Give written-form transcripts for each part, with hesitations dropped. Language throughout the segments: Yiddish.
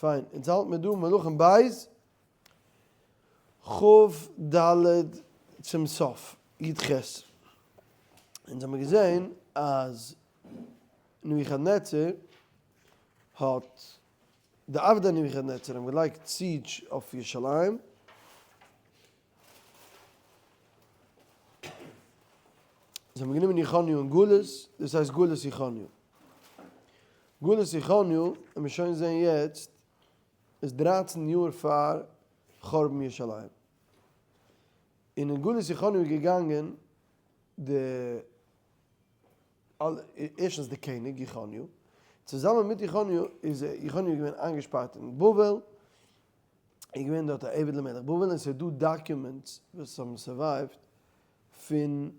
פיין, אונז האלט מיר דא מלכים בית כ"ד צום סוף, י"ח. אונז האמיר געזען אז נבוכדנצר האט, די עבדי נבוכדנצר האבן געלייגט siege אויף ירושלים, זיי האבן גענומען יכניהו אין גלות, דאס הייסט גלות יכניהו. גלות יכניהו, וועט מען שוין זען יעצט, איז דרייצן יאר פאר חורבן ירושלים. און אין גלות יכניהו איז געגאנגען די, ערשטנס די קעניג יכניהו, צוזאמען מיט יכניהו איז יכניהו געווען איינגעשפארט אין בבל, איז געווען דארט א עבד למלך בבל און ס'איז דא documents וואס האבן survived פון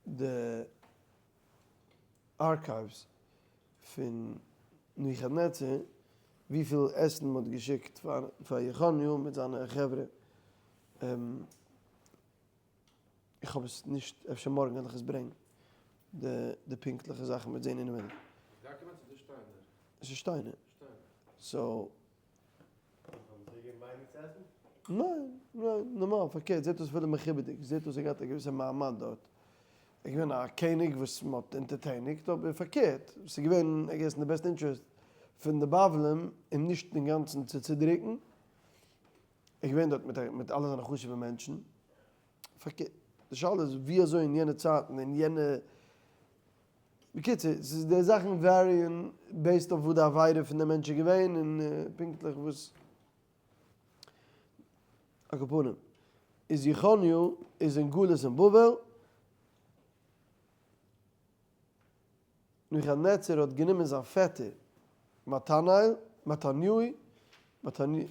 די archives פון נבוכדנצר וויפיל עסן מ'האט געשיקט פאר יכניהו מיט זיינע חברה, איך האב עס נישט, אפשר מארגן וועל איך עס ברענגן די פונקטליכע זאכן מ'וועט זען אינעווייניג. documents אדער שטיינער? עס איז שטיינער. שטיינער. so האבן זיי געגעבן ווייניג צו עסן? ניין, ניין, נארמאל, פארקערט, זעט אויס אפילו מכובד'יג, זעט אויס ער געהאט א געוויסע מעמד דארט, ער איז געווען א קעניג וואס מען האט אונטערטעניגט, אבער פארקערט, ס'איז געווען I guess אין די best interest פון די בבלים אים נישט אינגאנצן צו צודריקן, ער איז געווען דארט מיט מיט אלע זיינע חשוב'ע מענטשן, פארקערט, די שאלה איז ווי אזוי אין יענע צייטן אין יענע בקיצור, ס'איז די זאכן vary ען based אויף וואס די עבירה פון די מענטש איז געווען און פונקטליך וואס. על כל פנים, איז יכניהו איז אין גלות אין בבל, נבוכדנצר האט גענומען זיין פעטער מתנאל, מתניהו, מתניה,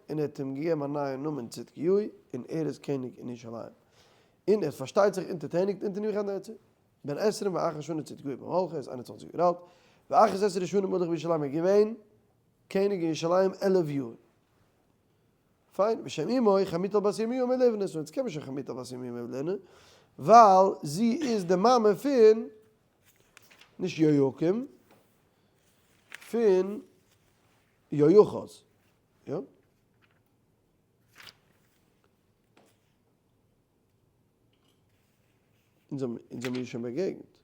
און ער האט אים געגעבן א נייע נאמען צדקיהו, און ער איז קעניג אין ירושלים. און ער האט פארשטייט זיך אונטערטעניגט אונטער נבוכדנצר. בן עשרים ואחת שנה צדקיהו במלכו, ער איז 21 יאר אלט, ואחת עשרה שנה מלך בירושלים איז געווען קעניג אין ירושלים 11 יאר. פיין, ושם אמו חמוטל בת ירמיהו מלבנה, so יעצט קען מען שוין חמוטל בת ירמיהו מלבנה, ווייל זי איז די מאמע פון, נישט יהויקים, פון יהואחז, יא? אונז האבן איר שוין באגעגנט.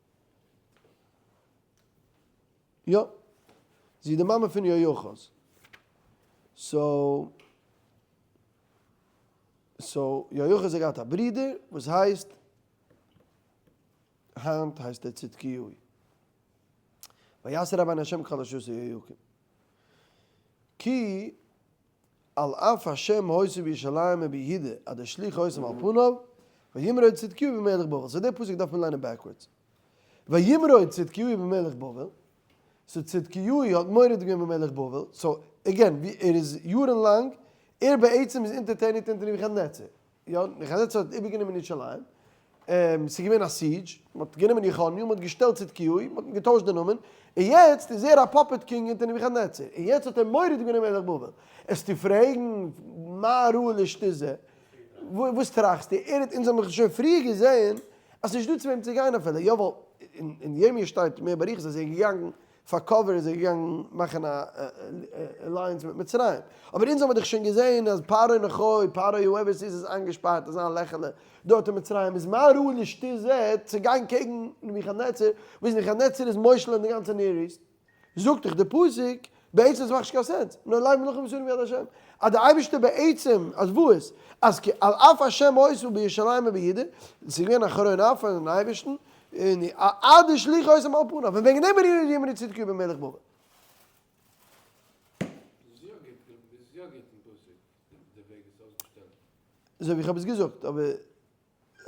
יא. זי איז די מאמע פון יהואחז. so so יהואחז האט געהאט א ברודער וואס הייסט, היינט הייסט ער צדקיהו. ויעש הרע בעיני השם ככל אשר עשה יהויקים. כי על אף השם היתה בירושלים וביהודה עד השליך אותם על פניו, וימרוד צדקיהו במלך בבל. so די פסוק דארף מען ליינען backwards. וימרוד צדקיהו במלך בבל, so צדקיהו האט מורד געווען במלך בבל, so again ווי ער איז יארן לאנג, ער בעצם איז אונטערטעניגט אונטער נבוכדנצר, יא, נבוכדנצר האט איבערגענומען ירושלים, ס'איז געווען א siege, מ'האט גענומען יכניהו, מ'האט געשטעלט צדקיהו, מ'האט געטוישט די נאמען, און יעצט איז ער א puppet king אונטער נבוכדנצר, און יעצט האט ער מורד געווען אין מלך בבל. עסטו פרעגן מה ראו לשטות זה? וואס טראכסטו? ער האט, אונז האבן דאך שוין פריער געזען אז ס'נישט דא צו וועם צו גיין אפילו, יא ווייל אין ירמי' שטייט מער באריכות אז ער איז געגאנגען פאר cover איז ער געגאנגען מאכן א alliance מיט מצרים, אבער אונז האבן דאך שוין געזען אז פרעה נכה, פרעה whoever ס'איז איז איינגעשפארט אין זיין לעכעלע דארט אין מצרים, איז מה ראו לשטות זה צו גיין קעגן נבוכדנצר, וואס נבוכדנצר איז מושל אין די גאנצע Near East. זאגט דאך די פסוק, בעצם עס מאכט נישט קיין sense, נאר לב מלכים ושרים ביד השם, אז די אייבערשטער בעצם, אז וואס? אז כי על אף השם היתה בירושלים וביהודה, עס איז געווען א חרון אף פארן אייבערשטן, און עד השליך אותם על פניו, און וועגן דעם וימרוד צדקיהו במלך בבל. אזוי ווי איך האב עס געזאגט, אבער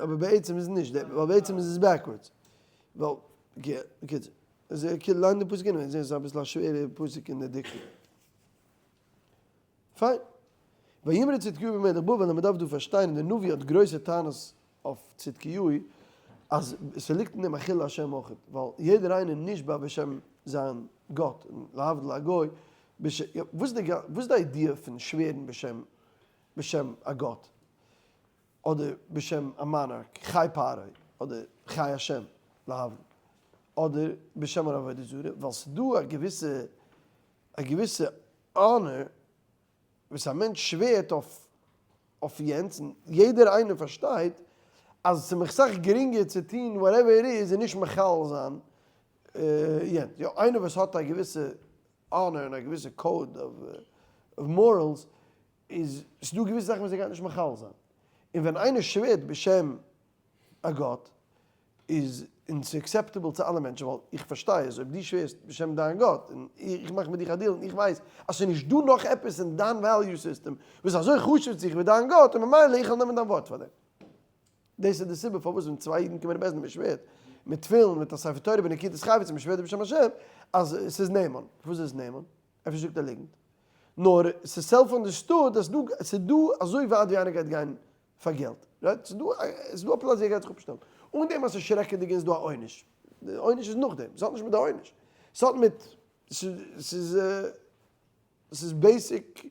אבער בעצם איז נישט, ווייל בעצם איז עס backwards. ווייל, בקיצור, איז ער כאילו ליין די פסוק און זעהן ס'איז אביסל א שווערע פסוק אין די דקדוק. פיין. וימרוד צדקיהו במלך בבל, און מ'דארף דא פארשטיין, און די נביא האט גרויסע טענות אויף צדקיהו, אז ס'ליגט אין דעם א חילול השם אויך, ווייל יעדער איינער נשבע בשם זיין גאט, און להבדיל א גוי, וואס איז די idea פון שווערן בשם בשם א גאט? אדער בשם א monarch, חי פרעה, אדער חי השם, להבדיל, אדער בשם אן עבודה זרה, ווייל ס'איז דא א געוויסע, א געוויסע. honor וואס א מענטש שווערט אויף אויף יענץ, און יעדער איינער פארשטייט אז ס'איז מיך סאך גרינגער צו טון whatever it is און נישט מחלל זיין יענץ. יא, איינער וואס האט א געוויסע honor און א געוויסע code of morals איז ס'דא געוויסע זאכן וואס ער גייט נישט מחלל זיין. און ווען איינער שווערט בשם א גאט איז און ס'איז acceptable צו אלע מענטשן ווייל איך פארשטיי אז אויב דו שווערסט בשם דיין גאט און איך מאך מיט דיך א deal און איך ווייס אז ס'איז נישט דא נאך עפעס אין דיין value system וואס איז אזוי חשוב צו זיך ווי דיין גאט און ממילא איך וועל נעמען דיין ווארט פאר דעם. דאס איז די סיבה פארוואס ווען צוויי אידן קומען אין בית דין און מ'שווערט מיט תפילין מיט א ספר תורה בנקיטת חפץ און מ'שווערט בשם השם אז ס'איז נאמן. פארוואס איז עס נאמן? אפשר זאגט ער ליגנט. נאר ס'איז self understood אז ס'איז דא אזוי ווייט ווי איינער גייט גיין פאר געלט, right? ס'איז דא ס'איז דא א פלאץ ווי ער גייט זיך אפשטעלן. אן דעם אז ס'איז שרעקעדיג און ס'איז דא א עונש. די עונש איז נאכדעם. ס'האט נישט מיט די עונש. ס'האט מיט ס'איז ס'איז basic.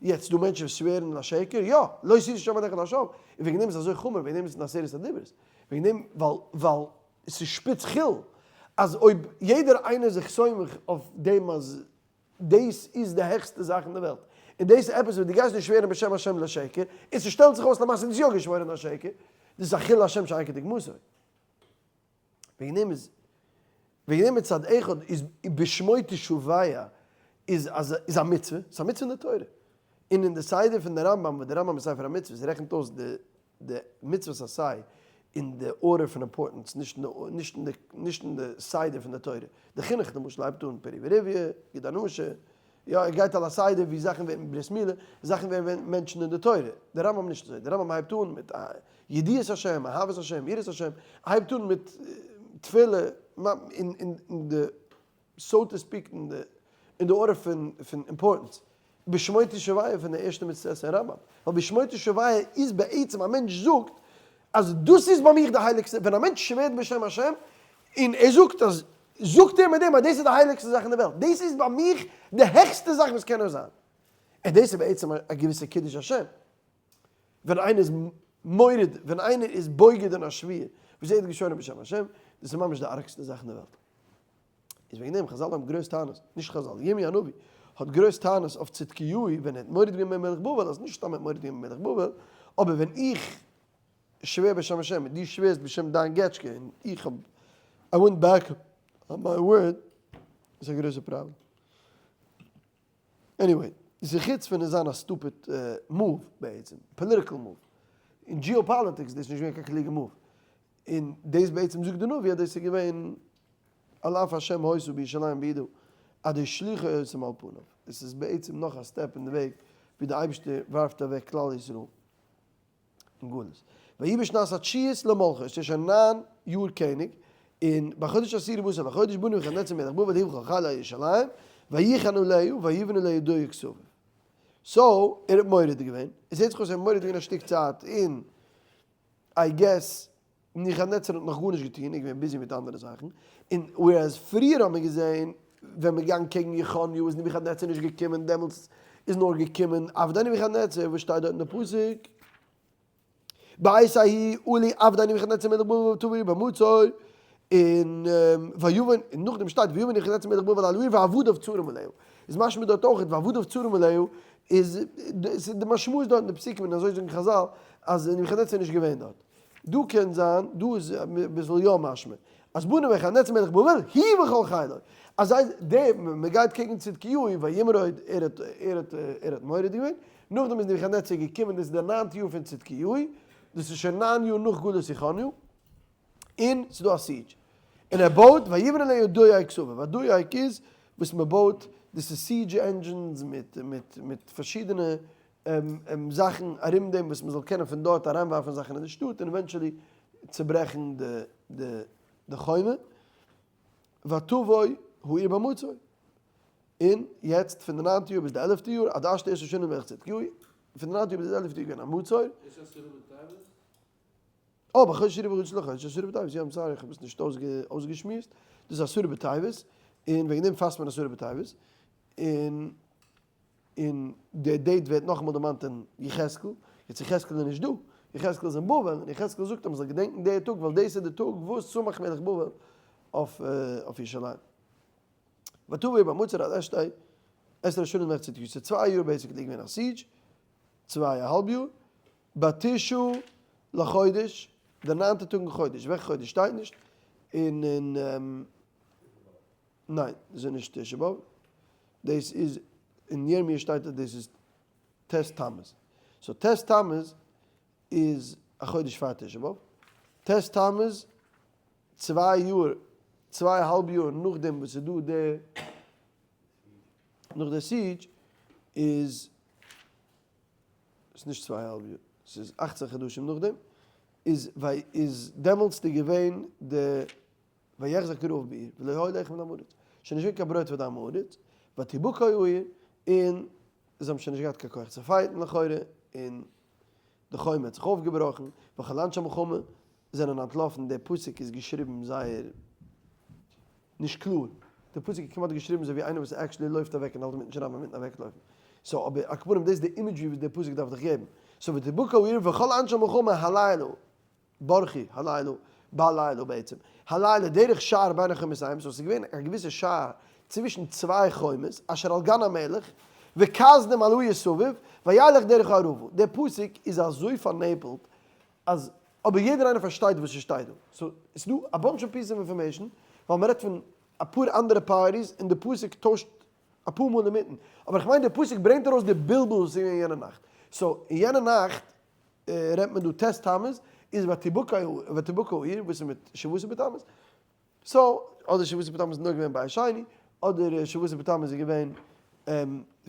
יעצט ס'דא מענטשן וואס שווערן לשקר, יא, לא תשא שם עליך לשווא. און וועגן דעם איז אזוי חמור, וועגן דעם איז אין עשרת הדיברות. וועגן דעם ווייל ווייל ס'איז שפיץ חיל אז אויב יעדער איינער זיך סומך אויף דעם אז דאס איז די העכסטע זאך אין די וועלט, און דאס איז עפעס וואס דו גייסט נישט שווערן בשם השם לשקר, און ס'שטעלט זיך אויס למעשה דו האסט יא געשוואוירן לשקר, דאס איז א חילול השם שאין כדוגמתו. וועגן דעם איז, וועגן דעם מצד אחד איז בשמו תשבע איז אז איז א מצוה, ס'איז א מצוה אין די תורה. און אין די סדר פון די רמב ם, וואס די רמב ם אין ספר המצוות רעכנט אויס די די מצוות עשה אין די order פון importance, נישט אין די נישט אין די נישט אין די סדר פון די תורה. די חינוך למשל הייבט אן פריה ורביה, גיד הנשה, יא ער גייט על הסדר ווי זאכן ווערן ברית מילה, זאכן ווערן ווערן mentioned אין די תורה. די רמב ם נישט אזוי, די רמב ם הייבט אן מיט ידיעת השם, אהבת השם, יראת השם, הייבט אן מיט תפילה, אין אין די so to speak אין די אין די order פון פון importance. בשמו תשבע פון די ערשטע מצוות אין רמב ם. ווייל בשמו תשבע איז בעצם א מענטש זאגט אז דאס איז ביי מיך די הייליגסטע, ווען א מענטש שווערט בשם השם און ער זאגט אז, זאגט ער מיט דעם אז דאס איז די הייליגסטע זאך אין די וועלט, דאס איז ביי מיך די העכסטע זאך וואס קען נאר זיין. און דאס איז בעצם א געוויסע קידוש השם. ווען איינער איז מורד, ווען איינער איז בוגד אין א שבועה וואס ער האט געשוואוירן בשם השם, דאס איז ממש די ארגסטע זאך אין די וועלט. איז וועגן דעם חזל האבן גרויס טענות, נישט חזל, ירמי' הנביא האט גרויס טענות אויף צדקיהו ווען ער האט מורד געווען במלך בבל, אז נישט סתם ער האט מורד געווען במלך בבל, אבער ווען איך שווער בשם השם און דו שווערסט בשם דיין געטשקע און איך האב I went back on my word, איז א גרויסע פראבלעם. Anyway, ס'איז חוץ פון עס זיין א stupid move בעצם, political move, אין geopolitics איז דאס נישט געווען קיין קלוגע move, און דאס בעצם זאגט די נביא אז דאס איז געווען על אף השם היתה בירושלים בידו עד השליכו אותם על פניו, עס איז בעצם נאך א step אין די וועג ווי די אייבערשטער ווארפט אוועק כלל ישראל אין גלות. ויהי בשנת התשיעית למלכו, עס איז שוין ניין יאר קעניג, און בחודש העשירי בעשור לחודש בא נבוכדנצר מלך בבל הוא וכל חילו על ירושלים, ויחן עליה ויבנו עליה דואג סביב. So ער האט מורד געווען, עס הערט זיך אויס ער האט מורד געווען א שטיק צייט און I guess נבוכדנצר האט נאך גארנישט געטון, ער איז געווען busy מיט אנדערע זאכן, און whereas פריער האט מען געזען ווען מ'איז געגאנגען קעגן יחוניהו איז נבוכדנצר נישט געקומען, דעמאלטס איז נאר געקומען עבדי נבוכדנצר, וואס שטייט דארט אין די פסוק? בעת ההיא עלו עבדי נבוכדנצר מלך בבל ותבוא העיר במצור, און ויבן, און נאכדעם שטייט ויבן נבוכדנצר מלך בבל אל העיר ועבדיו צרים עליה, איז משמע דארט אויך ועבדיו צרים עליה איז די משמעות דארט אין די פסוקים און אזוי זאגן חזל אז נבוכדנצר איז נישט געווען דארט. דא קען זיין, דא איז אביסל יא משמע, אז בא נבוכדנצר מלך בבל הוא וכל חילו, אז זיי די מען גייט קעגן צדקיהו וימרוד ער האט ער האט ער האט מורד געווען, נאכדעם איז נבוכדנצר געקומען דאס איז די ניינטע יאר פון צדקיהו, דאס איז שוין ניין יאר נאך גלות יחוניהו, און ס'איז דא א siege, און ער בויט ויבנו עליה דואג סביב, א דואג איז וואס מען בויט, דאס איז siege engines מיט מיט מיט פארשידענע זאכן ארום דעם וואס מען זאל קענען פון דארט אריינווארפן זאכן אין די שטאט און eventually צוברעכן די חומה, ותבוא העיר במצור, און יעצט פון די ניינטע יאר ביז די עלעפטע יאר, עד עשתי עשר שנים למלך צדקיהו, פון די ניינטע יאר ביז די עלעפטע יאר איז געווען א מצור. איז עשרה בטבת? אה, בחודש עשירי בחודש לחודש עשרה בטבת, יא I'm sorry איך האב עס נישט אויסגעשמועסט, דאס איז עשרה בטבת, און וועגן דעם פאסט מען עשרה בטבת, און און די date ווערט נאכאמאל דערמאנט אין יחזקאל, יעצט יחזקאל איז נישט דא, יחזקאל איז אין בבל, און יחזקאל זאגט אז מען זאל געדענקן די טאג ווייל דאס איז די טאג וואס סמך מלך בבל אויף ירושלים. ותבוא במצור עד עשתי. עשרה שנים למלך צדקיהו, ס'איז צוויי יאר basically געווען א siege, צוויי א האלב יאר, בתשעה לחודש, די ניינטע טאג אין חודש, וועלכע חודש שטייט נישט, און אין ניין, דאס איז נישט תשעה באב, דאס איז אין ירמי' שטייט אז דאס איז ט' תמוז, so ט' תמוז איז א חודש פאר תשעה באב, ט' תמוז צוויי יאר, צוויי א האלב יאר נאכדעם וואס איז דא די, נאך די siege איז, ס'איז נישט צוויי א האלב יאר, ס'איז אכצען חדשים נאכדעם, איז איז דעמאלטס איז געווען די ויחזק הרעב בעיר ולא היה לחם לעם הארץ, שוין נישט געווען קיין ברויט פאר די עם הארץ, ותבקע העיר, און זיי האבן שוין נישט געהאט קיין כח צו fight ן לכאורה, און די חומה האט זיך אויפגעבראכן, וכל אנשי המלחמה זענען אנטלאפן, דער פסוק איז געשריבן זייער נישט קלאר, דער פסוק איז כמעט געשריבן אזוי ווי איינער וואס actually לויפט אוועק און האלט אינמיטן שרייבן אינמיטן אוועקלויפן, so אבער על כל פנים דאס איז די imagery וואס דער פסוק דארף דיך געבן, so ותבקע העיר וכל אנשי המלחמה הלילה ברכי הלילה בלילה בעצם, הלילה דרך שער בין החומותיים, so עס איז געווען א געוויסע שער צווישן צוויי חומות, אשר על גן המלך, וכשדים על העיר סביב, וילך דרך הערבה. דער פסוק איז אזוי פארנעפלט אז אבער יעדער איינער פארשטייט וואס עס שטייט דא. so עס איז דא א bunch of pieces of information, ווייל מען רעדט פון אפאר אנדערע parties און די פסוק טוישט אפאר מאל אינמיטן. אבער איך מיין דער פסוק ברענגט ארויס די בלבול וואס איז געווען יענע נאכט. so אין יענע נאכט רעדט מען דא ט' תמוז, איז ותבקע העיר, וואס איז מיט שבעה עשר בתמוז? so, אדער שבעה עשר בתמוז איז נאר געווען בית שני, אדער שבעה עשר בתמוז איז געווען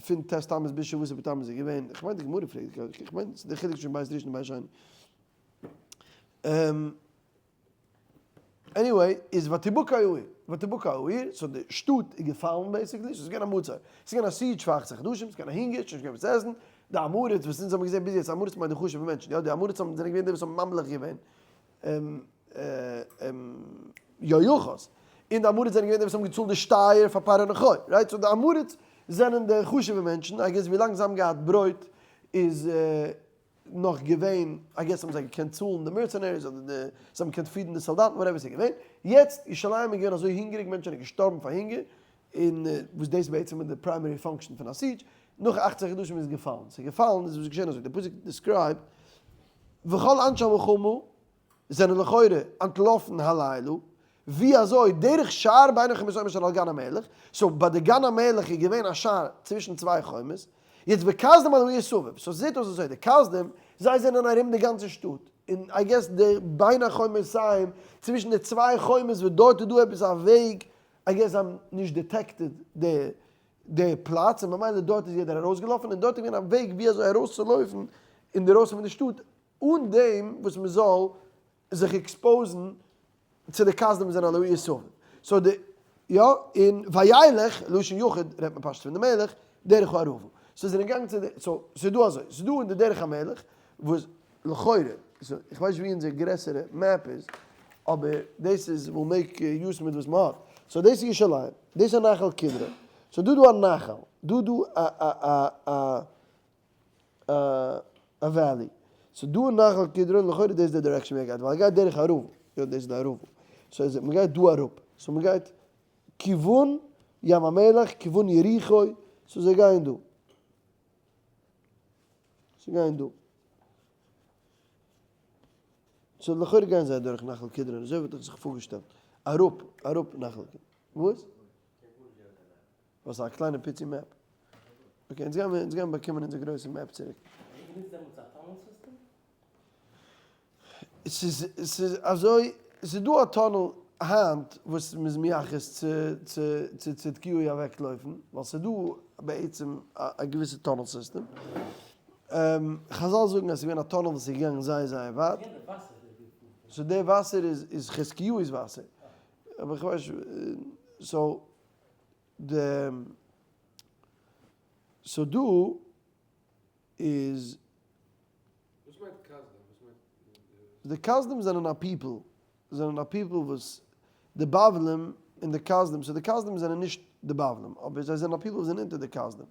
פון ט' תמוז ביז שבעה עשר בתמוז איז געווען, איך מיין די גמרא פרעגט, איך מיין ס'איז די חילוק צווישן בית ראשון און בית שני. anyway, איז ותבקע העיר, ותבקע העיר, so די שטאט איז געפאלן basically, ס'איז געווען א מצור, ס'איז געווען א siege פאר אכצען חדשים, ס'איז געווען א הונגער, ס'איז נישט געווען וואס צו עסן, די עם הארץ וואס אונז האבן געזען ביז יעצט, עם הארץ מיינט די חשוב'ע מענטשן, יא, די עם הארץ האבן זענען געווען די וואס האבן ממליך געווען יהואחז, און די עם הארץ זענען געווען די וואס האבן געצאלט די שטייער פאר פרעה נכה, right? so די עם הארץ זענען די חשוב'ע מענטשן, I guess ווילאנג זיי האבן געהאט ברויט איז נאך געווען, I guess האבן זיי געקענט צאלן די mercenaries אדער די, זיי האבן געקענט feed ן די סאלדאטן whatever ס'איז געווען, יעצט ירושלים איז געווען אזוי הונגעריג מענטשן זענען געשטארבן פאר הונגער, און וואס דאס בעצם איז די primary function פון א siege, נאך אכצען חדשים איז עס געפאלן, ס'איז געפאלן איז וואס געשען אזוי, די פסוק described וכל אנשי המלחמה זענען לכאורה אנטלאפן הלילה, ווי אזוי? דרך שער בין החומותיים אשר על גן המלך, so ביי די גן המלך איז געווען א שער צווישן צוויי חומות, יעצט וכשדים על העיר סביב, so זעט אויס אזוי, די כשדים זיי זענען ארום די גאנצע שטאט, און I guess די בין החומותיים צווישן די צוויי חומות וואס דארט איז דא עפעס א וועג, I guess זיי האבן נישט detected די די פלאץ און ממילא דארט איז יעדער ארויסגעלאפן און דארט איז געווען א וועג ווי אזוי ארויסצולויפן אינדערויסן פון די שטאט אן דעם וואס מען זאל זיך expose ן צו די כשדים וואס זענען על העיר סביב. so די יא און וילך, לשון יחיד רעדט מען פשט פון די מלך, דרך הערבה. so זיי זענען געגאנגען צו די, so ס'איז דא אזוי, ס'איז דא אין די דרך המלך וואס לכאורה, so איך ווייס נישט ווי אונזער גרעסערע map איז, אבער דאס איז will make use מיט וואס מ'האט. so דאס איז ירושלים, דאס איז נחל קדרון. so דא דא א נחל, דא דא א א א א א valley. ס'איז דא נחל קדרון, לכאורה דאס איז די direction ווי ער גייט, ווייל ער גייט דרך ערבה, יא דאס איז די ערבה. so איז מ'גייט דא אראפ, so מ'גייט כיוון ים המלח, כיוון יריחו, so זיי גייען דא. זיי גייען דא. so לכאורה גייען זיי אדורך נחל קדרון, אזוי וואלט איך זיך פארגעשטעלט. אראפ, אראפ נחל קדרון. וואס? וואס א קליינע פיצי map? okay, אונז גיימער, אונז גיימער באקומען אונזער גרויסע map צוריק. האט גענוצט דעמאלטס א tunnel system? ס'איז, ס'איז אזוי, ס'איז דא א tunnel היינט וואס מ'איז מייחס צו, צו, צו צדקיהו אוועקלויפן, ווייל ס'איז דא בעצם א געוויסע tunnel system. חזל זאגן אז ס'איז געווען א tunnel וואס איז געגאנגען זייער זייער ווייט. so די וואסער איז, איז חזקיהו'ס וואסער. אבער כ'ווייס נישט, so די so דא איז. וואס מיינט כשדים? וואס מיינט די כשדים זענען א people, זענען א people וואס די בבלים און די כשדים, so די כשדים זענען נישט די בבלים, אבער זיי זענען א people וואס זענען אונטער די כשדים,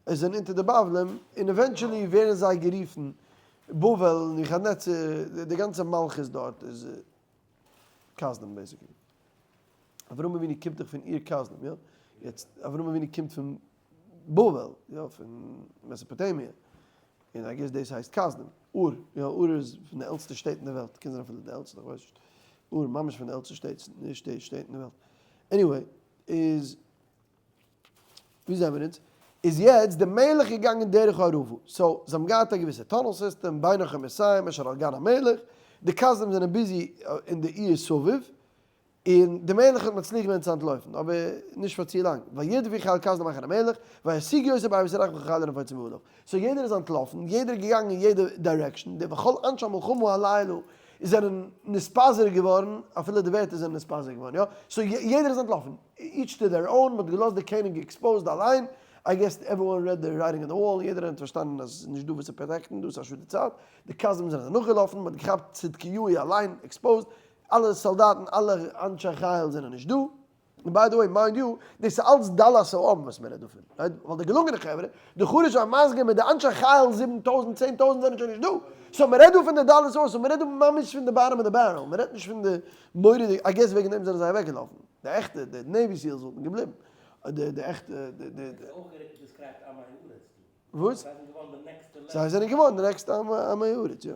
זיי זענען אונטער די בבלים, און eventually ווערן זיי גערופן בבל, נבוכדנצר, די גאנצע מלכות דארט איז כשדים basically. אברהם אבינו קומט דאך פון אור כשדים, יא? יעצט, אברהם אבינו קומט פון. בבל, יא, פון מעסאפאטעמיע, און I guess דאס הייסט כשדים, אור, יא, אור איז פון די עלטסטע שטעט אין די וועלט, קען זיין אפילו די עלטסטע, איך ווייס נישט, אור ממש פון די עלטסטע שטעט, שטעט אין די וועלט, anyway, איז. ווי זעמיר אונז? איז יעצט די מלך געגאנגען דרך הערבה, so זיי האבן געהאט א געוויסע tunnel system, בין החומותים אשר על גן המלך, די כשדים זענען busy אין די עיר סביב, און די מלך האט מצליח געווען צו אנטלויפן, אבער נישט פאר צו לאנג, וירדפו חיל כשדים אחר המלך, וישיגו אותו בערבות יריחו וכל חילו הנפוצים עליו, so יעדער איז אנטלאפן, יעדער איז געגאנגען אין יעדע direction, די וכל אנשי המלחמה הלילה זענען נתפזר געווארן, אפילו די ווערטער זענען נתפזר געווארן, יא, so יעדער איז אנטלאפן, each to their own, מ'האט געלאזט די קעניג exposed אליין, I guess everyone read the writing on the wall, יעדער האט פארשטאנען אז ס'איז נישט דא וואס צו protect ן, דא איז א שאד די צייט, די כשדים זענען נאכגעלאפן, מ'האט געכאפט צדקיהו אליין exposed, אלע סאלדאטן, אלע אנשי חיל זענען נישט דא. און by the way, mind you, דאס איז אלץ דלת העם וואס מען רעדט דא פון, right? ווייל די געלונגענע חברה, די חרש והמסגר מיט די אנשי חיל 7000, 10,000 זענען שוין נישט דא. so מען רעדט דא פון די דלת העם, so מען רעדט דא ממש פון די bottom of the barrel, מען רעדט נישט פון די מורא'דיגע, I guess וועגן דעם זענען זיי אוועקגעלאפן. די עכטע, די Navy SEALs וואלטן געבליבן. די די עכטע, די די. עס איז אויך described עמי הארץ דא. וואס? זיי זענען געווארן די נעקסטע level. זיי זענען געווארן די נעקסטע עמי הארץ, יא.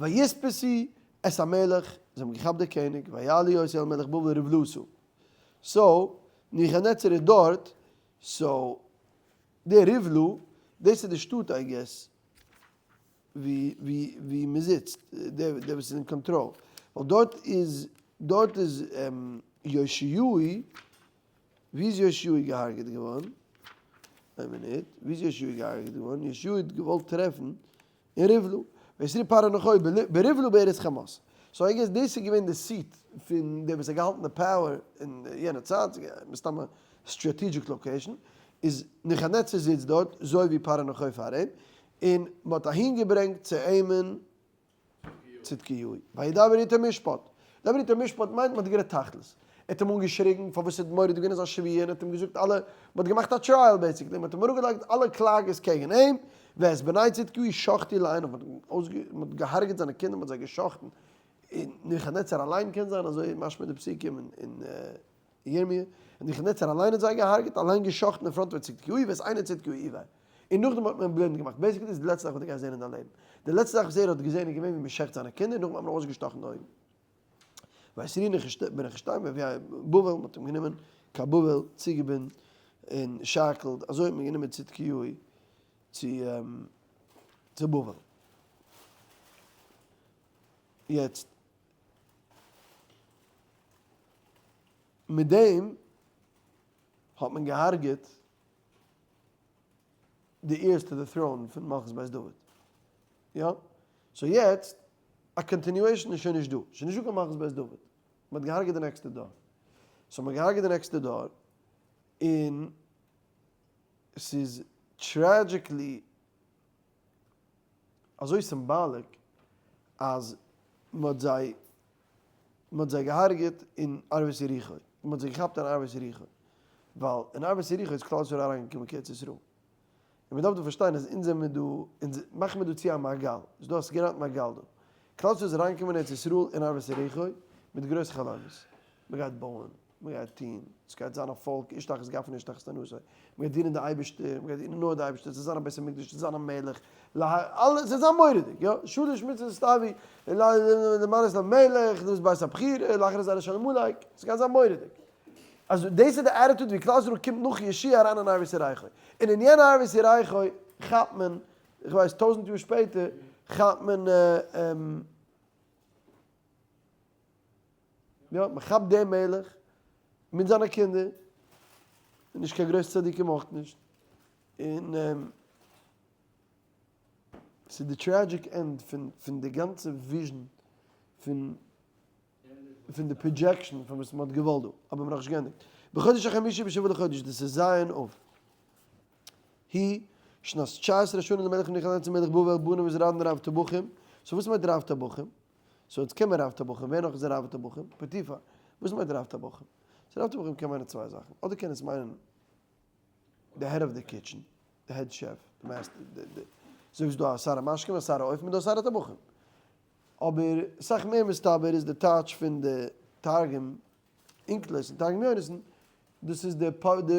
ויתפסו את המלך, זיי האבן געכאפט די קעניג, ויעלו אותו אל מלך בבל רבלתה. so, נבוכדנצר איז דארט, so, די רבלה, דאס איז די שטאט I guess, ווי ווי מען זיצט, דער וואס איז אין קאנטראל, ווייל דארט איז, דארט איז יאשיהו, ווי איז יאשיהו געהארגעט געווארן? איין מינוט, ווי איז יאשיהו געהארגעט געווארן? יאשיהו האט געוואלט טרעפן אין רבלה, ויתרוהו פרעה נכה ברבלה בארץ חמת. so I guess דאס איז געווען די seat פון דער וואס האט געהאלטן די power אין יענע צייט, מסתמא strategic location, איז נבוכדנצר זיצט דארט, זוי ווי פרעה נכה פאר אים, און מען האט אהין געברענגט צו אים'ן צדקיהו, וידבר איתו משפט. דבר איתו משפט מיינט מען האט גערעדט תכלית. ער האט אים אנגעשריגן פארוואס ער האט מורד געווען אין זיין שבועה און האט אים געזאגט אלע, מען האט געמאכט א trial basically, מען האט אים אראפגעלייגט אלע קלאגעס קעגן אים, ואת בני צדקיהו שחטו לעיניו, מען האט געהארגעט זיינע קינדער, מען האט זיי גע'שחט'ן, און נבוכדנצר אליין קען זיין, אזוי משמע די פסוקים אין ירמיה, און נבוכדנצר אליין האט זיי געהארגעט, אליין גע'שחט'ן אין front פון צדקיהו, ואת עיני צדקיהו עור. און נאכדעם האט מען אים בלינד געמאכט. basically איז די לעצטע זאך וואס דו גייסט זען אין דיין לעבן. די לעצטע זאך וואס ער האט געזען איז געווען ווי מען שעכט זיינע קינדער, נאכדעם האט מען אויסגעשטאכן די אויגן. ויסירוהו בנחושתים ויביאוהו בבל, מען האט אים גענומען קיין בבל, צוגעבינדן און shackle ד, אזוי האט מען גענומען צדקיהו צו בבל. יעצט, מיט דעם האט מען געהארגעט די heirs to the throne פון מלכות בית דוד. יא? so יעצט, א continuation איז שוין נישט דא. שוין נישט דא קיין מלכות בית דוד. מען האט געהארגעט די נעקסטע דור. so מען האט געהארגעט די נעקסטע דור, און ס'איז tragically אזוי symbolic אז מען האט זיי מען האט זיי געהארגעט אין ערבות יריחו, מען האט זיי געכאפט אין ערבות יריחו, ווייל אין ערבות יריחו איז כלל ישראל אריינגעקומען קיין ארץ ישראל, און מען דארף דא פארשטיין אז אונז זעמיר דא, אונז מאכן מיר דא צו א מעגל, ס'איז דא א סגירת מעגל דא, כלל ישראל איז אריינגעקומען אין ארץ ישראל אין ערבות יריחו מיט גרויסע חלומות, מען גייט בויען, מען גייט טון, עס גייט זיין א פאלק, איש תחת גפנו איש תחת תאנתו, מען גייט דינען די אייבערשטער, מען גייט דינען נאר די אייבערשטער, עס זאל זיין א בית המקדש, עס זאל זיין א מלך, אלעס, עס זאל זיין מורא'דיג, יא, שלש מצוות תביא, למנות למלך, דאס בית הבחירה, לאחר זרע של עמלק, עס גייט זיין מורא'דיג. אז דאס איז די attitude ווי כלל ישראל קומט נאך יהושע אריין אין ערבות יריחו. און אין יענע ערבות יריחו כאפט מען, איך ווייס טויזנט יאר שפעטער, כאפט מען, יא, מען כאפט דעם מלך מיט זיינע קינדער, און נישט קיין גרויס צדיקים אויך נישט, און ס'איז די tragic end פון פון די גאנצע vision פון פון די projection פון וואס מען האט געוואלט דא, אבער מ'האט נאכנישט געענדיגט. בחודש החמישי בשבעה לחודש, דאס איז ז' אב, היא שנת תשע עשרה שנה למלך נבוכדנצר מלך בבל באנו נבוזראדן רב טבחים, so וואס מיינט רב טבחים? so יעצט קען מען רב טבחים, ווער נאך איז רב טבחים? פוטיפר. וואס מיינט רב טבחים? so רב טבחים קען מיינען צוויי זאכן, אדער קען עס מיינען די head of the kitchen, די head chef, די master, די די, אזוי ווי ס'איז דא א שר המשקים, א שר האופים, איז דא א שר הטבחים. אבער סאך מער מסתבר איז די טייטש פון די תרגום אונקלוס און תרגום יונתן. דאס איז די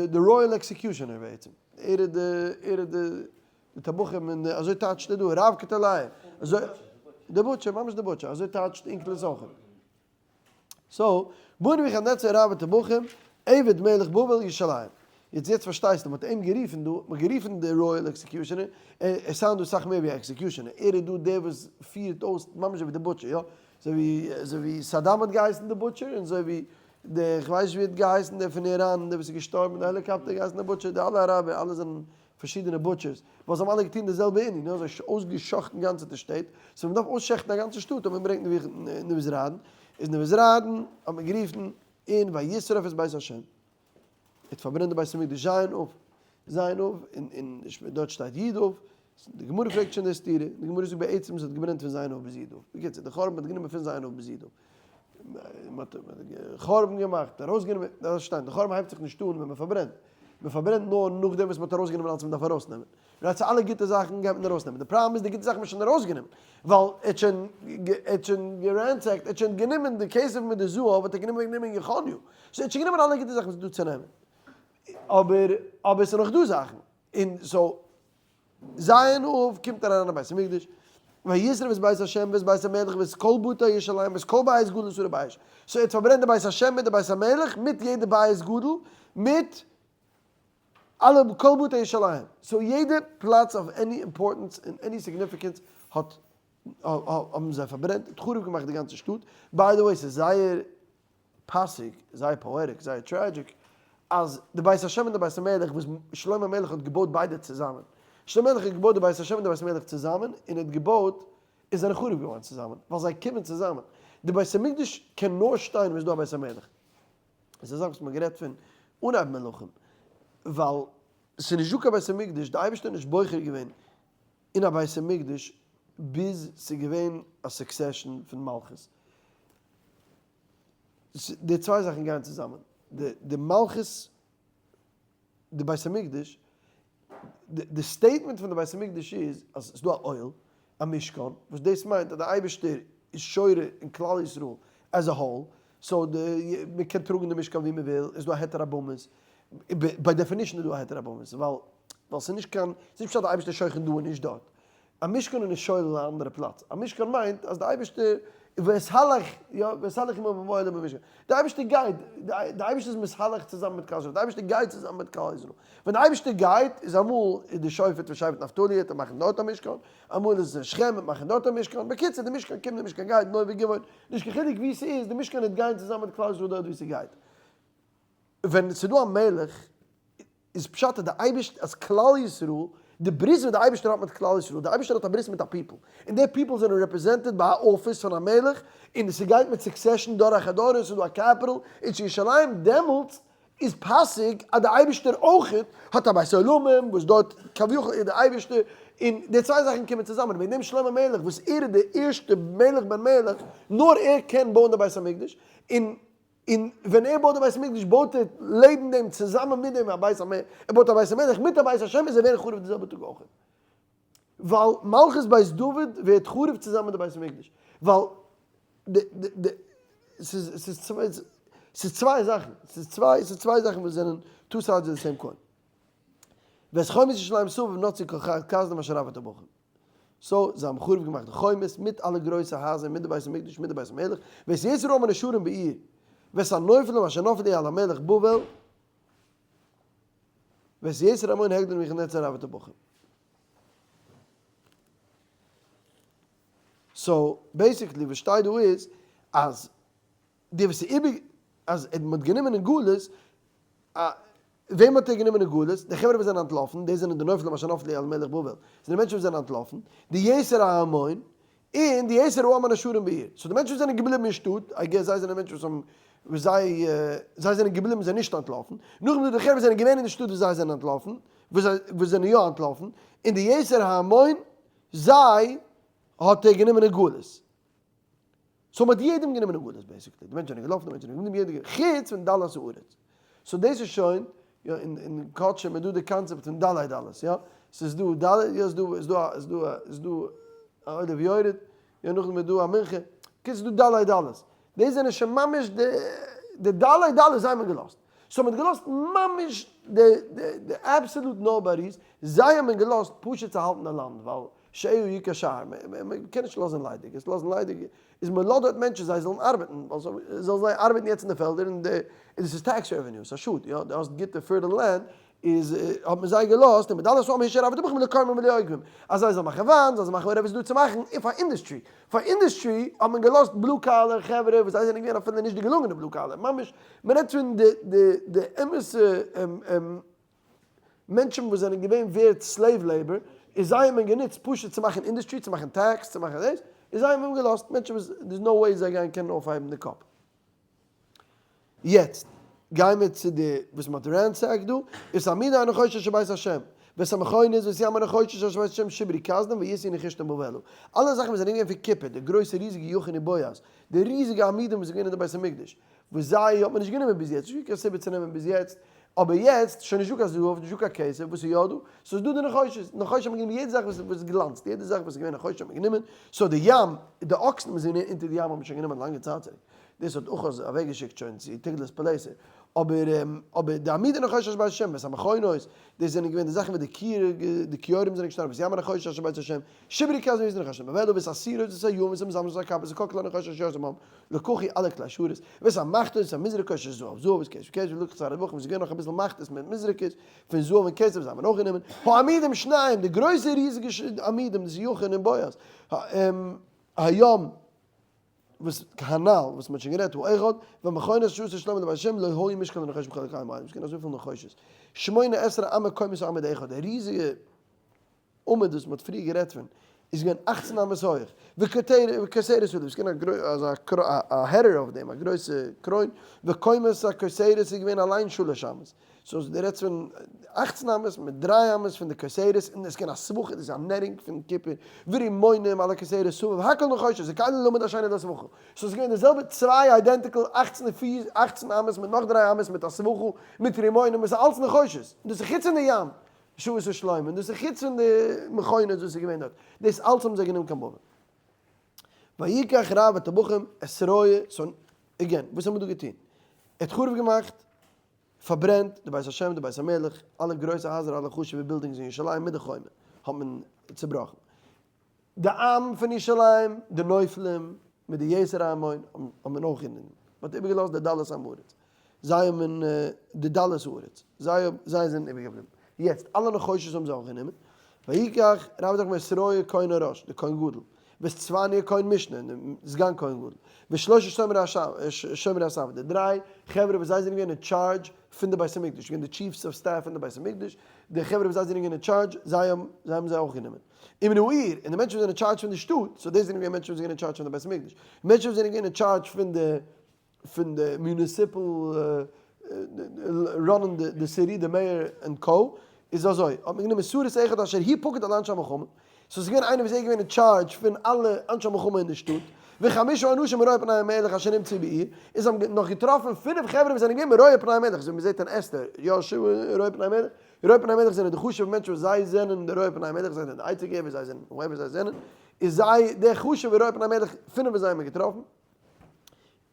די royal executioner בעצם, ער איז די ער איז די טבחים און די אזוי טייטשט ער דא רב קטלאי, אזוי די butcher ממש די butcher אזוי טייטשט אונקלוס אויך. so, בא נבוכדנצר רב הטבחים, עבד מלך בבל ירושלים. יעצט יעצט פארשטייסטו, מ'האט אים גערופן דא, מ'האט גערופן די royal executioner, ער sound דא סאך מער ווי א executioner, ער איז דא דער וואס פירט אויס ממש אזוי ווי די butcher, יא, אזוי ווי אזוי ווי סאדאם האט געהייסן די butcher, און אזוי ווי די כ'ווייס נישט ווי האט געהייסן דער פון איראן, דער וואס איז געשטארבן אין די העליקאפטער געהייסן די butcher, די אלע אראבער אלע זענען פארשידענע butchers, ווייל זיי האבן אלע געטון די זעלבע ענין, יא, זיי אויסגע'שחט'ן גאנצעטע שטעט, so מ'דארף אויס'שחט'ן א גאנצע שטאט האט מען געברענגט נבוזראדן, איז נבוזראדן האט מען גערופן און וישרף את בית השם, ער האט פארברענט די בית המקדש ז' אב, ז' אב, און און דארט שטייט י' אב, די גמרא פרעגט שוין די סתירה, די גמרא זאגט בעצם עס האט געברענט פון ז' אב ביז י' אב, בקיצור די חורבן האט גענומען פון ז' אב ביז י' אב, מען האט חורבן געמאכט, ארויסגענומען, דארף שטיין, די חורבן הייבט זיך נישט אן ווען מען פארברענט, מען פארברענט נאר נאכדעם וואס מען האט ארויסגענומען אלץ וואס מען דארף ארויסנעמען. right so אלע גוטע זאכן גייט מען ארויסנעמען, די פראבלעם איז די גוטע זאכן האט מען שוין ארויסגענומען, ווייל ער האט שוין ער האט שוין גע ransack ט, ער האט שוין גענומען די כסף מיט די זהב האט ער גענומען גענומען יכניהו, so ער האט שוין גענומען אלע גוטע זאכן וואס איז דא צו נעמען, אבער אבער עס איז נאך דא זאכן, און so ז' אב קומט אריין אין בית המקדש, וישרף את בית השם ואת בית המלך ואת כל בתי ירושלים ואת כל בית גדול שרף באש, so ער האט פארברענט די בית השם מיט די בית המלך מיט יעדע בית גדול מיט אלע כל בתי ירושלים, so יעדע פלאץ of any importance און any significance האט האבן זיי פארברענט און חרוב געמאכט די גאנצע שטאט, by the way ס'איז זייער פאסיג, זייער poetic, זייער tragic, אז די בית השם און די בית המלך וואס שלמה המלך האט געבויט ביידע צוזאמען, שלמה המלך האט געבויט די בית השם און די בית המלך צוזאמען, און ער האט געבויט און זענען חרוב געווארן צוזאמען, ווייל זיי קומען צוזאמען, די בית המקדש קען נאר שטיין ווען ס'איז דא א בית המלך. עס איז א זאך וואס מען האט גערעדט פון אנהייב מלכים, ווייל ס'איז נישט דא קיין בית המקדש, די אייבערשטער האט נישט בוחר געווען אין א בית המקדש ביז ס'איז געווען א succession פון מלכות. די צוויי זאכן גייען צוזאמען, די מלכות די בית המקדש, די statement פון די בית המקדש איז אז ס'איז דא א אוהל, א משכן, וואס דאס מיינט אז די אייבערשטער איז שורה אין כלל ישראל as a whole, so די מען קען טראגן די משכן ווי מען וויל, איז דא א היתר הבמות, by definition איז דא א היתר הבמות, ווייל ווייל ס'איז נישט קיין, ס'איז נישט פשט אז די אייבערשטער איז שוכן דא און נישט דארט, א משכן איז נישט שולל א אנדערע פלאץ, א משכן מיינט אז די אייבערשטער ואתהלך, יא, ואתהלך עמם במאהלים במשכן, די אייבערשטער גייט, די אייבערשטער איז מתהלך צוזאמען מיט כלל ישראל, די אייבערשטער גייט צוזאמען מיט כלל ישראל, ווען די אייבערשטער גייט איז אמאל איז די שופט פון שבט נפתלי וועט ער מאכן דארט א משכן, אמאל איז עס שכם וועט מאכן דארט א משכן, בקיצור די משכן קומט די משכן גייט, נוב וגבעון, נישט קיין חילוק וואו ס'איז, די משכן וועט גיין צוזאמען מיט כלל ישראל דארט וואו ס'גייט. ווען ס'איז דא א מלך איז פשט אז די אייבערשטער אז כלל ישראל, די ברית וואס די אייבערשטער האט מיט כלל ישראל, די אייבערשטער האט א ברית מיט א people, און די people זענען represented ביי א אפיס פון א מלך, און ס'גייט מיט succession דור אחר דור, און ס'איז דא א capital אין ירושלים, דעמאלטס איז פאסיג אז די אייבערשטער אויכעט האט א בית עולמים וואס דארט כביכול איז די אייבערשטער, און די צוויי זאכן קומען צוזאמען, וועגן דעם שלמה המלך וואס ער איז די ערשטע מלך בן מלך, נאר ער קען בויען די בית המקדש, און און ווען ער בויט די בית המקדש בויט ער לעבן דעם צוזאמען מיט דעם א בית המלך, ער בויט א בית המלך מיט א בית השם איז ער ווערן חרוב די זעלבע טאג אויך. ווייל מלכות בית דוד ווערט חרוב צוזאמען מיט די בית המקדש. ווייל די די די ס'איז ס'איז צוויי ס'איז צוויי זאכן, ס'איז צוויי ס'איז צוויי זאכן וואס זענען two sides of the same coin. ואת חומת ירושלים סביב נתצו כל כשדים אשר רב הטבחים. so, זיי האבן חרוב געמאכט די חומות, מיט אלע גרויסע הייזער, מיט די בית המקדש, מיט די בית המלך, ואת יתר העם הנשארים בעיר, ואת הנופלים אשר נפלו על המלך בבל, ואת יתר המון הגדיל נבוכדנצר רב הטבחים. so, basically וואס שטייט דא איז, אז די וואס איז איבער, אז מען האט גענומען אין גלות, א, וועם האט ער גענומען אין גלות? די חברה וואס זענען אנטלאפן, די זענען די נופלים אשר נפלו על מלך בבל, זענען מענטשן וואס זענען אנטלאפן, די יתר ההמון, און די יתר העם הנשארים בעיר. so די מענטשן וואס זענען געבליבן אין שטאט, I guess זיי זענען מענטשן וואס האבן, וואס זיי, זיי זענען געבליבן, זענען נישט אנטלאפן. נאכדעם איז דא די חברה וואס זענען געווען אין די שטאט וואס זיי זענען אנטלאפן, וואס זיי, וואס זענען יא אנטלאפן, און די יתר ההמון, זיי האט ער גענומען אין גלות. so מ'האט יעדעם גענומען אין גלות basically, די מענטשן זענען געלאפן, די מענטשן זענען געבליבן, יעדער גענומען, חוץ פון דלת הארץ. so דאס איז שוין, יא, אין אין קדשים איז דא די קאנצעפט פון דלי דלות, יא, ס'איז דא ד', יא, ס'איז דא, ס'איז דא א, ס'איז דא א, ס'איז דא א עולה ויורד, יא, נאכדעם איז דא א מנחה, קיצור ס'איז דא דלי דלות. דאס זענען שוין ממש די, די דלי דלות זיי האט מען געלאזט. so מ'האט געלאזט ממש די די absolute nobodies, זיי האט מען געלאזט פשוט צו האלטן די לאנד, ווייל שאהו יקר שער, מ'קען נישט לאזן ליידיג, עס לאזן ליידיג איז מ'לאזט דארט מענטשן זיי זאלן ארבעטן, ווייל זאלן זיי ארבעטן יעצט אין די פעלדער און די און דאס איז tax revenue, ס'איז א שאד, יא, דו האסט גוטע fertile land, איז האט מען זיי געלאזט, און מדלת העם הישר עבד בכם לכרמים וליוגבים, אז זיי זאלן מאכן וויין, זיי זאלן מאכן whatever ס'איז דא צו מאכן, און פאר industry, פאר industry האט מען געלאזט blue collar חברה וואס זיי זענען געווען אפילו נישט די געלונגענע blue collar, ממש מען רעדט פון די די די אמת'ע מענטשן וואס זענען געווען ווערד slave labor, איז זיי האט מען גענוצט פשוט צו מאכן industry, צו מאכן tax, צו מאכן דאס, און זיי האט מען געלאזט, מענטשן וואס there's no way זיי גייען קענען אויפהייבן די קאפ. יעצט גייען מיר צו די וואס מען האט ransacked דא, את עמודי הנחושת אשר בית השם, ואת המכונות ואת ים הנחושת אשר בית השם שברו כשדים וישאו נחושתם בבלה, אלע זאכן וואס זענען געווען פון קופער, די גרויסע ריזיגע יכין ובועז, די ריזיגע עמודים וואס איז געווען אין די בית המקדש, וואס זיי האט מען נישט גענומען ביז יעצט, נישט געווען קיין סיבה צו נעמען ביז יעצט, אבער יעצט, שוין נישטא קיין זהב, נישטא קיין כסף, וואס איז יא דא? ס'איז דא די נחושת, נחושת האט מען גענומען יעדע זאך וואס וואס גלאנצט, יעדע זאך וואס איז געווען נחושת האט מען גענומען, so די ים, די אקסן וואס זענען אונטער די ים האט מען שוין גענומען לאנגע צייט צוריק, דאס האט אחז אוועקגעשיקט שוין צו תגלת פלאסר, אבער אבער די עמודי נחושת אשר בית השם, ואת המכונות, דאס זענען געווען די זאכן וואס די כיור, די כיורים זענען געשטאנען, ואת ים הנחושת אשר בית השם, שברו כשדים וישאו נחושתם בבלה, ואת הסירות ואת היונים ואת המזמרות ואת הכפות וכל כלי הנחושת אשר עשו העם, לקחו אלע כלי שרת, ואת המחתות ואת המזרקות אשר זהב זהב ואת כסף כסף ולקחו שר הטבחים וואס איז געווען נאך אביסל מחתות מיט מזרקות פון זהב און כסף זיי האבן אויך גענומען, העמודים שניים, די גרויסע ריזיגע עמודים דאס איז יכין און בועז, הים וואס הנ"ל וואס מען האט שוין גערעדט האחד, והמכונות אשר עשה שלמה לבית השם לא היו משקל לנחושת בכל כלי המים, עס איז געווען אזויפיל נחושת, שמונה עשרה אמה קומת העמוד האחד, די ריזיגע עמוד וואס מ'האט פריער גערעדט פון איז געווען 18 אמות הויך, וכותרת עליו, ס'איז געווען אזא א הערר אויף דעם, א גרויסע קרוין, וקומת הכותרת איז געווען אליין שלש אמות, so דו רעדסט פון 18 אמות מיט דריי אמות פון די כותרת, און עס איז געווען א סבוך, דאס איז א netting פון קופער, ורימונים על הכותרת סביב, הכל נחושת, זה כלים לעמוד השני לסבכה, so ס'איז געווען די זעלבע צוויי identical 18 פיס, 18 אמות מיט נאך דריי אמות מיט א סבכה, מיט רימונים, עס איז אלץ נחושת, דאס איז חוץ פון די ים. שעות שלמה, און דאס איז חוץ פון די מכונות וואס איז געווען דארט, דאס אלץ האבן זיי גענומען קיין בבל. ויקח רב הטבחים את רוע, so again, וואס האט מען דא געטון? ער האט חרוב געמאכט, פארברענט די בית השם, די בית המלך, אלע גרויסע הייזער, אלע חשוב'ע buildings אין ירושלים מיט די חומה האט מען צובראכן. די עם פון ירושלים, די נופלים מיט די יתר ההמון האט מען אויך גענומען, מען האט איבערגעלאזט די דלות עם הארץ, זיי האבן די דלות הארץ, זיי זיי זענען איבערגעבליבן, יעצט אלע נחושת האבן זיי אויך גענומען, ויקח רב הטבחים את סריה כהן הראש, די כהן גדול, ואת צפניה כהן משנה, די סגן כהן גדול, ושלושה שומרי הסף, די דריי חברה וואס זיי זענען געווען אין טשארדזש פון די בית המקדש, געווען די chiefs of staff פון די בית המקדש, די חברה וואס זיי זענען געווען אין טשארדזש, זיי האבן זיי האבן זיי אויך גענומען. ומן העיר, און די מענטשן וואס זענען אין טשארדזש פון די שטאט, so דאס זענען געווען מענטשן וואס זענען אין טשארדזש פון די בית המקדש, מענטשן וואס זענען געווען אין טשארדזש פון די פון די municipal running די city, די mayor and co, איז אזוי, האט מען גענומען סריס אחד אשר הוא פקוד על אנשי המלחמה, so ס'איז געווען איינער וואס איז געווען אין טשארדזש פון אלע אנשי המלחמה אין די שטאט, וחמשה אנשים מרואי פני המלך אשר נמצאו בעיר, און זיי האבן נאך געטראפן פינף חברה וואס זענען געווען מרואי פני המלך, אזוי ווי מ'זעט אין אסתר, יא רואי פני המלך, רואי פני המלך זענען די חשוב'ע מענטשן וואס זיי זענען די רואי פני המלך, זיי זענען די עצה געבער, זיי זענען whoever זיי זענען, איז זיי די חשוב'ע רואי פני המלך, פינף פון זיי האבן מיר געטראפן,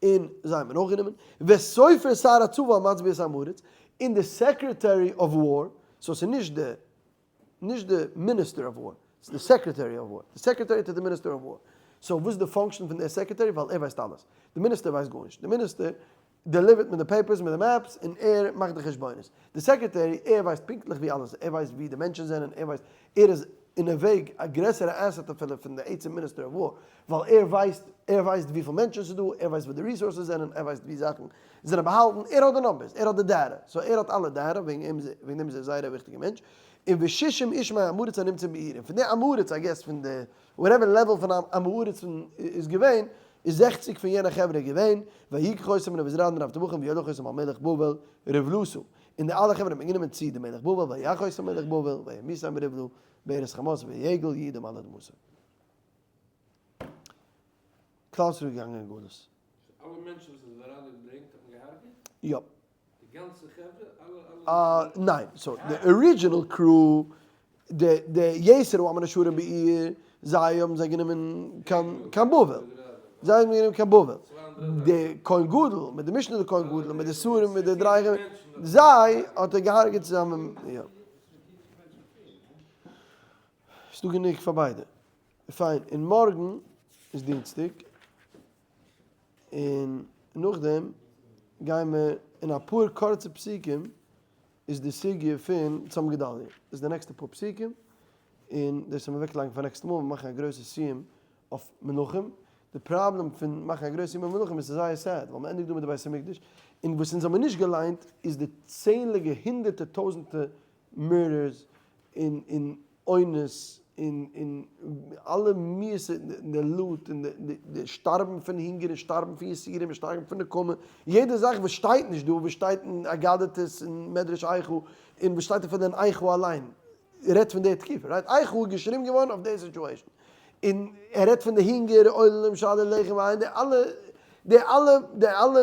און זיי האבן מיר אויך גענומען, וסופר שר הצבא המצביא את עם הארץ, און די secretary of war, so ס'איז נישט די נישט די minister of war, ס'איז די secretary of war, די secretary to די minister of war, so וואס איז די function פון דער secretary, ווייל ער ווייסט אלעס, די מיניסטער ווייסט גארנישט, די מיניסטער deliver ט מיט די papers מיט די maps און ער מאכט די חשבונות, די secretary ער ווייסט פונקטליך ווי אלעס איז, ער ווייסט ווי די מענטשן זענען, ער ווייסט, ער איז אין א וועג א גרעסערע asset אפילו פון די עצם minister of war, ווייל ער ווייסט, ער ווייסט וויפיל מענטשן ס'איז דא, ער ווייסט וואו די resources זענען, ער ווייסט ווי זאכן זענען באהאלטן, ער האט די numbers, ער האט די data, so ער האט אלע data, וועגן אים וועגן דעם איז ער זייער א וויכטיגע מענטש, און וששים איש מעם הארץ הנמצאים בעיר, און פון די עם הארץ, I guess פון די whatever level פון עם הארץ איז געווען, איז 60 פון יענע חברה געווען, ויקח אותם נבוזראדן רב טבחים ויולך אותם אל מלך בבל רבלתה, און די אלע חברה האט מען גענומען צו די מלך בבל ויך אותם מלך בבל וימיתם ברבלה בארץ חמת ויגל יהודה מעל אדמתם. כלל ישראל איז געגאנגען אין גלות. אלע מענטשן וואס נבוזראדן האט געברענגט האט מען געהארגעט? יא. די גאנצע חברה? אלע אלע? ניין, so די original crew, די די יתר העם הנשארים בעיר, זיי האבן זיי גענומען קיין קיין בבל. זיי האבן גענומען קיין בבל. די כהן גדול, מיט די משנה לכהן גדול, מיט די שרים, מיט די דריי חברה. זיי האט ער געהארגעט צוזאמען, יא. ס'דא גענוג פאר ביידע. פיין, און מארגן איז דינסטאג, און נאכדעם גייען מיר אין אפאר קורצע פסוקים איז די סוגיא פון צום גדליה, איז די נעקסטע פאר פסוקים, און דאס וועלן מיר אוועקלייגן פאר נעקסטע מאל, מיר מאכן א גרויסע סיום אויף מלכים, די פראבלעם פון מאכן א גרויסע סיום אויף מלכים איז ס'איז זייער sad, ווייל מ'ענדיגט דא מיט די בית המקדש, און וואס אונז האבן נישט געליינט איז די צענדליגע הונדערטער טויזענטער murders און און אונס און און אלע מיאוסע די loot און די שטארבן פון הונגער און שטארבן פון יסורים און שטארבן פון נקמה, יעדע זאך וואס שטייט נישט דא, וואס שטייט אין אגדתות און מדרש איכה און וואס שטייט אפילו אין איכה אליין, רעדט פון די תקופה, right? איכה איז געשריבן געווארן אויף די situation, און ער רעדט פון די הונגער, עוללים שאלו לחם ואין, די אלע, די אלע, די אלע,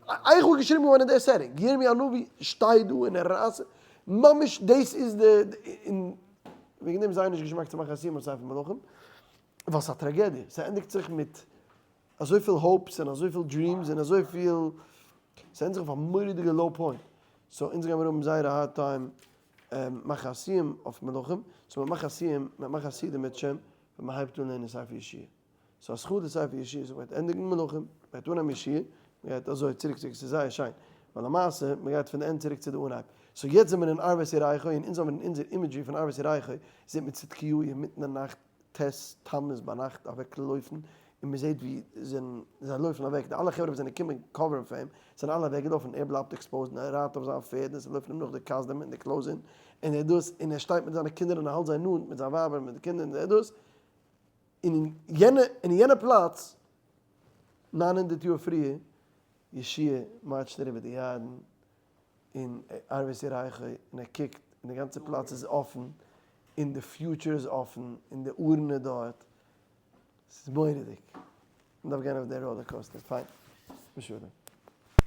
איכה איז געשריבן געווארן אין די setting, ירמי' הנביא שטייט דא און ער רייסט, ממש דאס איז די, און וועגן דעם איז זייער נישט געשמאק צו מאכן א סיום אויף ספר מלכים, ווייל ס'איז א טראגעדיע, ס'ענדיגט זיך מיט אזויפיל hopes און אזויפיל dreams און אזויפיל, ס'ענדיגט זיך אויף א מורא'דיגע low point, so אונז גיימיר האבן זייער א hard time מאכן א סיום אויף מלכים, so מ'מאכט א סיום, מ'מאכט א סעודה מירצעשעם ווען מ'הייבט אן לערנען ספר יהושע. so א זכות די ספר יהושע, so מ'גייט ענדיגן מלכים, מ'גייט אנהייבן יהושע, מ'גייט אזוי צוריק צוריק, ס'איז זייער שיין, ווייל למעשה מ'גייט פון די end צוריק צו די אנהייב, so יעצט זעמיר אין ערבות יריחו און אונז האבן אין אונזער imagery פון ערבות יריחו זעט מען צדקיהו אינמיטן די נאכט ט' תמוז ביינאכט אוועק לויפן, און מען זעט ווי זיי לויפן אוועק, די אלע חברה וואס זענען געקומען cover ן פאר אים, זענען אלע אוועק געלאפן, ער בלייבט exposed און ער רייט אויף זיין פערד און ס'לויפן אים נאך די כשדים און די קלויזין, און ער דאס, און ער שטייט מיט זיינע קינדער און ער האלט זיי נאנט מיט זיין ווייב און מיט די קינדער און ער דאס, און אין יענע, אין יענע פלאץ, 900 יאר פריער, יהושע מארטשט אריבער די ירדן, אין ערבות יריחו, און ער קוקט, און די גאנצע פלאץ איז אפן, און די future איז אפן, און די ארון איז דארט. ס'איז מורא'דיג. מ'דארף גיין אויף די roller coaster. פיין. משולם.